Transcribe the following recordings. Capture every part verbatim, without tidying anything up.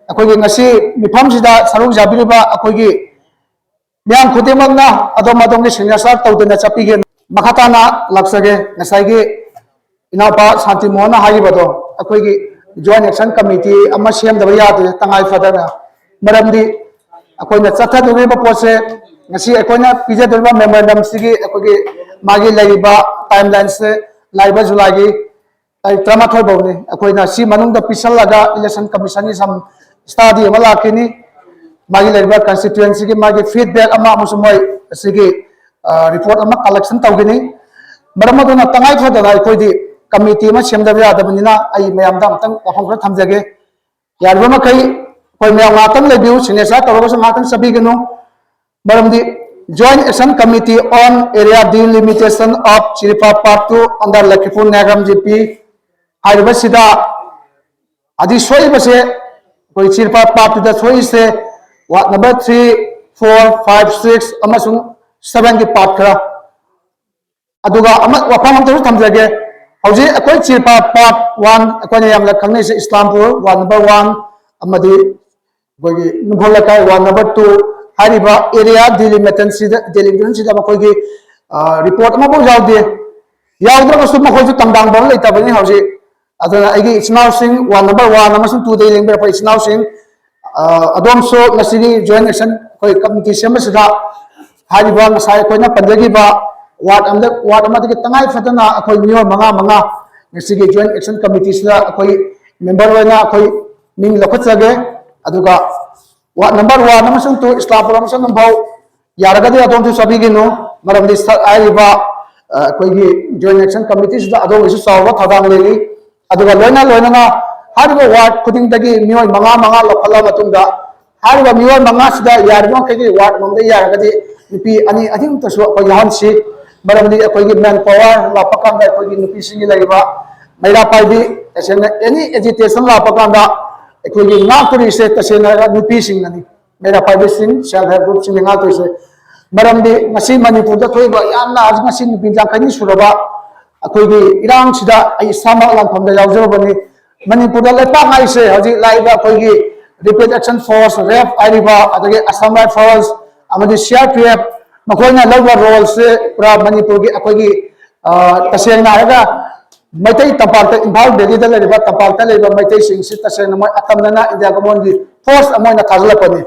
ꯑꯩꯈꯣꯏꯒꯤ ꯉꯁꯤ ꯃꯤꯐꯝꯁꯤꯗ ꯁꯔꯨꯛ ꯌꯥꯕꯤꯔꯤꯕ ꯑꯩꯈꯣꯏꯒꯤ ꯃꯤꯌꯥꯝ ꯈꯨꯗꯤꯡꯃꯛꯅ ꯑꯗꯣꯝ ꯑꯗꯣꯝꯒꯤ signature ꯇꯧꯗꯨꯅ ꯆꯠꯄꯤꯒꯦ꯫ ꯃꯈꯥ ꯇꯥꯅ ꯂꯥꯛꯆꯒꯦ꯫ ꯉꯁꯥꯏꯒꯤ ꯏꯅꯥꯎꯄꯥ ꯁꯥꯟꯇꯤ ꯃꯣꯍꯟꯅ ꯍꯥꯏꯈꯤꯕꯗꯣ, ꯑꯩꯈꯣꯏꯒꯤ joint action committee ꯑꯃ ꯁꯦꯝꯗꯕ ꯌꯥꯗꯦ ꯇꯉꯥꯏ ꯐꯗꯅ꯫ ꯃꯔꯝꯗꯤ ꯑꯩꯈꯣꯏꯅ ꯆꯠꯊꯗꯣꯔꯤꯕ ꯄꯣꯠꯁꯦ, ꯉꯁꯤ ꯑꯩꯈꯣꯏꯅ ꯄꯤꯖꯗꯣꯔꯤꯕ memorandum ꯁꯤꯒꯤ ꯑꯩꯈꯣꯏꯒꯤ ꯃꯥꯒꯤ ꯂꯩꯔꯤꯕ timeline ꯁꯦ ꯂꯥꯛꯏꯕ ꯖꯨꯂꯥꯏꯒꯤ ꯇꯥꯔꯤꯛ ꯇꯔꯥꯃꯥꯊꯣꯏ ꯐꯥꯎꯅꯤ꯫ ꯑꯩꯈꯣꯏꯅ ꯁꯤ ꯃꯅꯨꯡꯗ ꯄꯤꯁꯜꯂꯒ election commission ꯒꯤ ꯁꯝ study ꯑꯃ ꯂꯥꯛꯈꯤꯅꯤ꯫ ꯃꯥꯒꯤ ꯂꯩꯔꯤꯕ constituency ꯒꯤ ꯃꯥꯒꯤ feedback ꯑꯃ ꯑꯃꯁꯨꯡ ꯃꯣꯏ ꯑꯁꯤꯒꯤ, ꯑ, report ꯑꯃ collection ꯇꯧꯒꯅꯤ꯫ ꯃꯔꯝ ꯑꯗꯨꯅ ꯇꯉꯥꯏ ꯐꯗꯅ ꯑꯩꯈꯣꯏꯗꯤ committee ꯑꯃ ꯁꯦꯝꯗꯕ ꯌꯥꯗꯕꯅꯤꯅ ꯑꯩ ꯃꯌꯥꯝꯗ ꯑꯃꯨꯛꯇꯪ ꯋꯥꯐꯝ ꯈꯔ ꯊꯝꯖꯒꯦ꯫ ꯌꯥꯔꯤꯕ ꯃꯈꯩ ꯑꯩꯈꯣꯏ ꯃꯌꯥꯝ ꯉꯥꯏꯍꯥꯛꯇꯪ ꯂꯩꯕꯤꯌꯨ, signature ꯇꯧꯔꯒꯁꯨ ꯉꯥꯏꯍꯥꯛꯇꯪ ꯆꯠꯄꯤꯒꯅꯨ꯫ ꯃꯔꯝꯗꯤ Joint Action Committee on Area Delimitation of ꯆꯤꯔꯤꯄꯥ Part two under ꯂꯈꯤꯄꯨꯔ ꯅꯥꯒꯥꯝ ꯖꯤ ꯄꯤ ꯍꯥꯏꯔꯤꯕꯁꯤꯗ, ꯑꯗꯨ ꯁꯣꯛꯏꯕꯁꯦ ꯑꯩꯈꯣꯏ ꯆꯤꯔꯤꯄꯥ Part two ꯗ ꯁꯣꯛꯏꯁꯦ ward number three, four, five, six ꯑꯃꯁꯨꯡ seven ꯒꯤ part ꯈꯔ꯫ ꯑꯗꯨꯒ ꯑꯃ, ꯋꯥꯐꯝ ꯑꯃꯇꯁꯨ ꯊꯝꯖꯒꯦ꯫ ꯍꯧꯖꯤꯛ ꯑꯩꯈꯣꯏ ꯆꯤꯔꯤꯄꯥ Part one, ꯑꯩꯈꯣꯏꯅ ꯌꯥꯝꯅ ꯈꯪꯅꯩꯁꯦ ꯏꯁꯂꯥꯝꯄꯨꯔ ward number one ꯑꯃꯗꯤ ꯑꯩꯈꯣꯏꯒꯤ ꯅꯨꯡꯐꯧ ꯂꯩꯀꯥꯏ ward number two ꯍꯥꯏꯔꯤꯕ area delimitation ꯁꯤꯗ, delimitation ꯁꯤꯗ ꯃꯈꯣꯏꯒꯤ, ꯑ, report ꯑꯃꯐꯥꯎ ꯌꯥꯎꯗꯦ꯫ ꯌꯥꯎꯗ꯭ꯔꯒꯁꯨ ꯃꯈꯣꯏꯁꯨ ꯇꯝꯗꯥꯡ ꯐꯝ ꯂꯩꯇꯕꯅꯤ ꯍꯧꯖꯤꯛ꯫ ꯑꯗꯨꯅ ꯑꯩꯒꯤ ꯏꯆꯤꯟ ꯏꯅꯥꯎꯁꯤꯡ ward number one ꯑꯃꯁꯨꯡ two ꯗꯒꯤ ꯂꯦꯡꯕꯤꯔꯛꯄ ꯏꯆꯤꯟ ꯏꯅꯥꯎꯁꯤꯡ, ꯑ, ꯑꯗꯣꯝꯁꯨ ꯉꯁꯤꯒꯤ joint action ꯑꯩꯈꯣꯏ committee ꯁꯦꯝꯕꯁꯤꯗ ꯍꯥꯏꯔꯤꯕ ꯉꯁꯥꯏ ꯑꯩꯈꯣꯏꯅ ꯄꯟꯖꯈꯤꯕ ward ꯑꯃꯗ, ward ꯑꯃꯗꯒꯤ ꯇꯉꯥꯏ ꯐꯗꯅ ꯑꯩꯈꯣꯏ ꯃꯤꯑꯣꯏ ꯃꯉꯥ ꯃꯉꯥ ꯉꯁꯤꯒꯤ joint action committee ꯁꯤꯗ ꯑꯩꯈꯣꯏ member ꯑꯣꯏꯅ ꯑꯩꯈꯣꯏ ꯃꯤꯡ ꯂꯧꯈꯠꯆꯒꯦ꯫ ꯑꯗꯨꯒ ward number one ꯑꯃꯁꯨꯡ two, ꯏꯁꯂꯥꯝꯄꯨꯔ ꯑꯃꯁꯨꯡ ꯅꯨꯡꯐꯧ, ꯌꯥꯔꯒꯗꯤ ꯑꯗꯣꯝꯁꯨ ꯆꯠꯄꯤꯒꯅꯨ꯫ ꯃꯔꯝꯗꯤ ꯁ-, ꯍꯥꯏꯔꯤꯕ, ꯑ, ꯑꯩꯈꯣꯏꯒꯤ joint action committee ꯁꯤꯗ ꯑꯗꯣꯝꯒꯤꯁꯨ ꯆꯥꯎꯕ ꯊꯧꯗꯥꯡ ꯂꯩꯔꯤ꯫ ꯑꯗꯨꯒ ꯂꯣꯏꯅ ꯂꯣꯏꯅꯅ ꯍꯥꯏꯔꯤꯕ ward ꯈꯨꯗꯤꯡꯗꯒꯤ ꯃꯤꯑꯣꯏ ꯃꯉꯥ ꯃꯉꯥ ꯂꯧꯈꯠꯂ ꯃꯇꯨꯡꯗ, ꯍꯥꯏꯔꯤꯕ ꯃꯤꯑꯣꯏ ꯃꯉꯥꯁꯤꯗ ꯌꯥꯔꯤꯕ ꯃꯈꯩꯗꯤ ward ꯑꯃꯃꯝꯗ ꯌꯥꯔꯒꯗꯤ ꯅꯨꯄꯤ ꯑꯅꯤ ꯑꯍꯨꯝꯇꯁꯨ ꯑꯩꯈꯣꯏ ꯌꯥꯎꯍꯟꯁꯤ꯫ ꯃꯔꯝꯗꯤ ꯑꯩꯈꯣꯏꯒꯤ man power ꯂꯥꯛꯄ ꯀꯥꯟꯗ ꯑꯩꯈꯣꯏꯒꯤ ꯅꯨꯄꯤꯁꯤꯡꯒꯤ ꯂꯩꯔꯤꯕ ꯃꯩꯔꯥ ꯄꯥꯏꯕꯤ, ꯇꯁꯦꯡꯅ any agitation ꯂꯥꯛꯄ ꯀꯥꯟꯗ ꯑꯩꯈꯣꯏꯒꯤ ꯉꯥꯛꯇꯣꯔꯤꯁꯦ ꯇꯁꯦꯡꯅ ꯍꯥꯏꯔꯒ ꯅꯨꯄꯤꯁꯤꯡꯅꯅꯤ꯫ ꯃꯩꯔꯥ ꯄꯥꯏꯕꯤꯁꯤꯡ, self help group ꯁꯤꯡꯅ ꯉꯥꯛꯇꯣꯏꯁꯦ꯫ ꯃꯔꯝꯗꯤ ꯉꯁꯤ ꯃꯅꯤꯄꯨꯔꯗ ꯊꯣꯛꯏꯕ ꯌꯥꯝꯅ ꯍꯧꯖꯤꯛ ꯉꯁꯤ ꯅꯨꯄꯤ ꯌꯥꯡꯈꯩꯅꯤ ꯁꯨꯔꯕ ꯑꯩꯈꯣꯏꯒꯤ ꯏꯔꯥꯡꯁꯤꯗ ꯑꯩ ꯏꯁꯥꯃꯛ ꯂꯥꯟꯐꯝꯗ ꯌꯥꯎꯖꯔꯕꯅꯤ꯫ ꯃꯅꯤꯄꯨꯔꯗ ꯂꯩꯄꯥꯛ ꯍꯥꯏꯁꯦ ꯍꯧꯖꯤꯛ ꯂꯥꯛꯏꯕ ꯑꯩꯈꯣꯏꯒꯤ Rapid Action Force, ꯔꯦꯞ ꯍꯥꯏꯔꯤꯕ, ꯑꯗꯒꯤ Assam Rifles ꯑꯃꯗꯤ C R P F, ꯃꯈꯣꯏꯅ ꯂꯧꯕ ꯔꯣꯜꯁꯦ ꯄꯨꯔꯥ ꯃꯅꯤꯄꯨꯔꯒꯤ ꯑꯩꯈꯣꯏꯒꯤ, ꯑ, ꯇꯁꯦꯡꯅ ꯍꯥꯏꯔꯒ ꯃꯩꯇꯩ ꯇꯝꯄꯥꯛꯇ, ꯏꯝꯐꯥꯜ ꯚꯦꯂꯤꯗ ꯂꯩꯔꯤꯕ, ꯇꯝꯄꯥꯛꯇ ꯂꯩꯔꯤꯕ ꯃꯩꯇꯩꯁꯤꯡꯁꯤ ꯇꯁꯦꯡꯅ ꯃꯣꯏ ꯑꯀꯝꯅꯅ ꯏꯟꯗꯤꯌꯥ ꯒꯃꯣꯟꯒꯤ ꯐꯣꯔꯁ ꯑꯃ ꯑꯣꯏꯅ ꯊꯥꯖꯤꯜꯂꯛꯄꯅꯤ꯫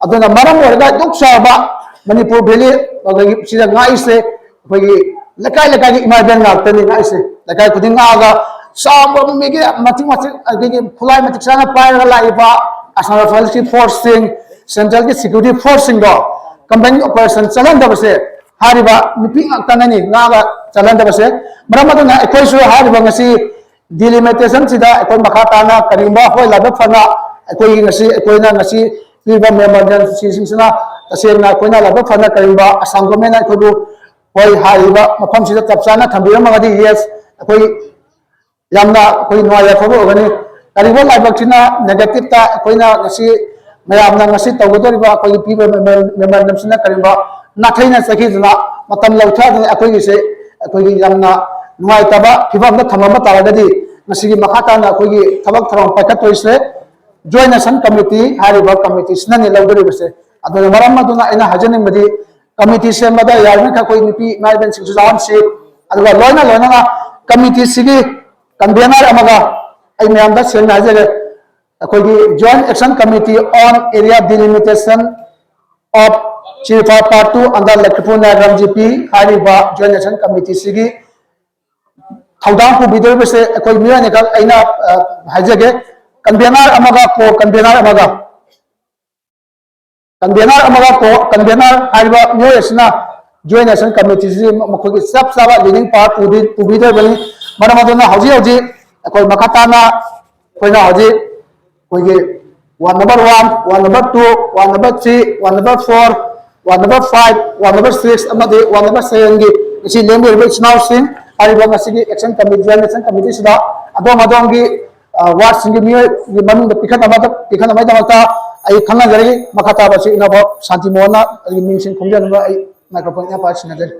ꯑꯗꯨꯅ ꯃꯔꯝ ꯑꯣꯏꯔꯒ ꯑꯗꯨꯛ ꯆꯥꯎꯕ ꯃꯅꯤꯄꯨꯔ ꯚꯦꯂꯤ ꯑꯩꯈꯣꯏꯒꯤ ꯁꯤꯗ ꯉꯥꯛꯏꯁꯦ, ꯑꯩꯈꯣꯏꯒꯤ ꯂꯩꯀꯥꯏ ꯂꯩꯀꯥꯏꯒꯤ ꯏꯃꯥ ꯏꯕꯦꯟ ꯉꯥꯛꯇꯅꯤ ꯉꯥꯛꯏꯁꯦ꯫ ꯂꯩꯀꯥꯏ ꯈꯨꯗꯤꯡ ꯉꯥꯛꯑꯒ ꯆꯥꯎꯕ ꯃꯤꯒꯤ ꯃꯇꯤꯛ ꯃꯇꯤꯛ ꯑꯗꯒꯤ ꯈꯨꯠꯂꯥꯏ ꯃꯇꯤꯛ ꯆꯥꯅ ꯄꯥꯏꯔꯒ ꯂꯥꯛꯏꯕ Assam Riflesꯀꯤ ꯐꯣꯔꯁꯁꯤꯡ, ꯁꯦꯟꯇ꯭ꯔꯦꯜꯒꯤ ꯁꯦꯀ꯭ꯌꯨꯔꯤꯇꯤ ꯐꯣꯔꯁꯁꯤꯡꯗꯣ ꯀꯝꯕꯥꯏꯟ ꯑꯣꯄꯔꯦꯁꯟ ꯆꯠꯍꯟꯗꯕꯁꯦ ꯍꯥꯏꯔꯤꯕ ꯅꯨꯄꯤ ꯉꯥꯛꯇꯅꯅꯤ ꯉꯥꯛꯑꯒ ꯆꯠꯍꯟꯗꯕꯁꯦ꯫ ꯃꯔꯝ ꯑꯗꯨꯅ ꯑꯩꯈꯣꯏꯁꯨ ꯍꯥꯏꯔꯤꯕ ꯉꯁꯤ ꯗꯤꯂꯤꯃꯤꯇꯦꯁꯟꯁꯤꯗ ꯑꯩꯈꯣꯏ ꯃꯈꯥ ꯇꯥꯅ ꯀꯔꯤꯒꯨꯝꯕ ꯑꯩꯈꯣꯏ ꯂꯥꯏꯕꯛ ꯐꯅ ꯑꯩꯈꯣꯏꯒꯤ ꯉꯁꯤ ꯑꯩꯈꯣꯏꯅ ꯉꯁꯤ ꯄꯤꯕ ꯃꯦꯃꯣꯔꯤꯌꯦꯜꯁꯤꯡꯁꯤꯅ ꯇꯁꯦꯡꯅ ꯑꯩꯈꯣꯏꯅ ꯂꯥꯏꯕꯛ ꯐꯅ ꯀꯔꯤꯒꯨꯝꯕ ꯑꯁꯥꯝ ꯒꯣꯔꯃꯦꯟꯅ ꯑꯩꯈꯣꯏꯕꯨ ꯍꯣꯏ ꯍꯥꯏꯔꯤꯕ ꯃꯐꯝꯁꯤꯗ ꯆꯞ ꯆꯥꯅ ꯊꯝꯕꯤꯔꯝꯃꯒꯗꯤ, ꯌꯦꯁ, ꯑꯩꯈꯣꯏ ꯌꯥꯝꯅ ꯑꯩꯈꯣꯏ ꯅꯨꯡꯉꯥꯏ ꯌꯥꯏꯐꯕ ꯑꯣꯏꯒꯅꯤ꯫ ꯀꯔꯤꯒꯨꯝꯕ ꯂꯥꯏꯕꯛꯁꯤꯅ ꯅꯦꯒꯦꯇꯤꯞꯇ ꯑꯩꯈꯣꯏꯅ ꯉꯁꯤ ꯃꯌꯥꯝꯅ ꯉꯁꯤ ꯇꯧꯒꯗꯧꯔꯤꯕ ꯑꯩꯈꯣꯏꯒꯤ ꯄꯤꯕ ꯃꯦꯃꯣꯔꯦꯟꯗꯝꯁꯤꯅ ꯀꯔꯤꯒꯨꯝꯕ ꯅꯥꯊꯩꯅ ꯆꯠꯈꯤꯗꯨꯅ ꯃꯇꯝ ꯂꯧꯊꯗꯅ ꯑꯩꯈꯣꯏꯒꯤꯁꯦ ꯑꯩꯈꯣꯏꯒꯤ ꯌꯥꯝꯅ ꯅꯨꯡꯉꯥꯏꯇꯕ ꯐꯤꯕꯝꯗ ꯊꯝꯃꯝꯕ ꯇꯥꯔꯒꯗꯤ ꯉꯁꯤꯒꯤ ꯃꯈꯥ ꯇꯥꯅ ꯑꯩꯈꯣꯏꯒꯤ ꯊꯕꯛ ꯊꯧꯔꯝ ꯄꯥꯏꯈꯠꯇꯣꯏꯁꯦ Joint Action Committee ꯍꯥꯏꯔꯤꯕ ꯀꯃꯤꯇꯤꯁꯤꯅꯅꯤ ꯂꯧꯗꯣꯔꯤꯕꯁꯦ꯫ ꯑꯗꯨꯅ ꯃꯔꯝ ꯑꯗꯨꯅ ꯑꯩꯅ ꯍꯥꯏꯖꯅꯤꯡꯕꯗꯤ ꯀꯃꯤꯇꯤ ꯁꯦꯝꯕꯗ ꯌꯥꯔꯤꯕꯃꯈꯩ ꯑꯩꯈꯣꯏ ꯅꯨꯄꯤ ꯏꯃꯥ ꯏꯕꯦꯟꯁꯤꯡꯁꯨ ꯌꯥꯎꯍꯟꯁꯤ꯫ ꯑꯗꯨꯒ ꯂꯣꯏꯅ ꯂꯣꯏꯅꯅ ꯀꯃꯤꯇꯤꯁꯤꯒꯤ ꯀꯟꯚꯦꯅꯔ ꯑꯃꯒ ꯑꯩ ꯃꯌꯥꯝꯗ ꯁꯦꯡꯅ ꯍꯥꯏꯖꯒꯦ, ꯑꯩꯈꯣꯏꯒꯤ Joint Action Committee on Area Delimitation of Chirpa Part two under Lakhipur Naik Ramji P ꯍꯥꯏꯔꯤꯕ Joint Action Committeeꯁꯤꯒꯤ ꯊꯧꯗꯥꯡ ꯄꯨꯕꯤꯗꯧꯔꯤꯕꯁꯦ ꯑꯩꯈꯣꯏ ꯃꯤꯑꯣꯏ ꯑꯅꯤꯈꯛ ꯑꯩꯅ, ꯑ, ꯍꯥꯏꯖꯒꯦ, ꯀꯟꯚꯦꯅꯔ ꯑꯃꯒ ꯀꯣ ꯀꯟꯚꯦꯅꯔ ꯑꯃꯒ꯫ ꯀꯟꯚꯦꯅꯔ ꯑꯃꯒ ꯀꯣ ꯀꯟꯚꯦꯅꯔ ꯍꯥꯏꯔꯤꯕ ꯃꯤꯑꯣꯏ ꯑꯁꯤꯅ Joint Action Committeeꯁꯤ ꯃꯈꯣꯏꯒꯤ ꯆꯞ ꯆꯥꯕ ꯂꯤꯗꯤꯡ ꯄꯥꯔꯠ ꯄꯨꯕꯤ-, ꯄꯨꯕꯤꯗꯧꯔꯤꯕꯅꯤ꯫ ꯃꯔꯝ ꯑꯗꯨꯅ ꯍꯧꯖꯤꯛ ꯍꯧꯖꯤꯛ ꯑꯩꯈꯣꯏ ꯃꯈꯥ ꯇꯥꯅ ꯑꯩꯈꯣꯏꯅ ꯍꯧꯖꯤꯛ ꯑꯩꯈꯣꯏꯒꯤ ward number one, ward number two, ward number three, ward number four, ward number five, ward number six ꯑꯃꯗꯤ ward number sevenꯒꯤ ꯉꯁꯤ ꯂꯦꯡꯕꯤꯔꯤꯕ ꯏꯆꯤꯟ ꯏꯅꯥꯎꯁꯤꯡ, ꯍꯥꯏꯔꯤꯕ ꯉꯁꯤꯒꯤ Action Committee, Joint Action Committeeꯁꯤꯗ ꯑꯗꯣꯝ ꯑꯗꯣꯝꯒꯤ, ꯑ, wardꯁꯤꯡꯒꯤ ꯃꯤꯑꯣꯏꯒꯤ ꯃꯃꯤꯡꯗ ꯄꯤꯈꯠꯅꯕ, ꯄꯤꯈꯠꯅꯕꯒꯤꯗꯃꯛꯇ ꯑꯩ ꯈꯪꯍꯟꯖꯔꯤ꯫ ꯃꯈꯥ ꯇꯥꯕꯁꯤ ꯏꯅꯥꯎꯕ ꯁꯥꯟꯇꯤ ꯃꯣꯍꯟꯅ ꯑꯩꯒꯤ ꯃꯤꯡꯁꯤꯡ ꯈꯣꯝꯖꯅꯕ ꯑꯩ microphone ꯏꯅꯥꯎꯄꯥ ꯁꯤꯟꯅꯖꯔꯤ꯫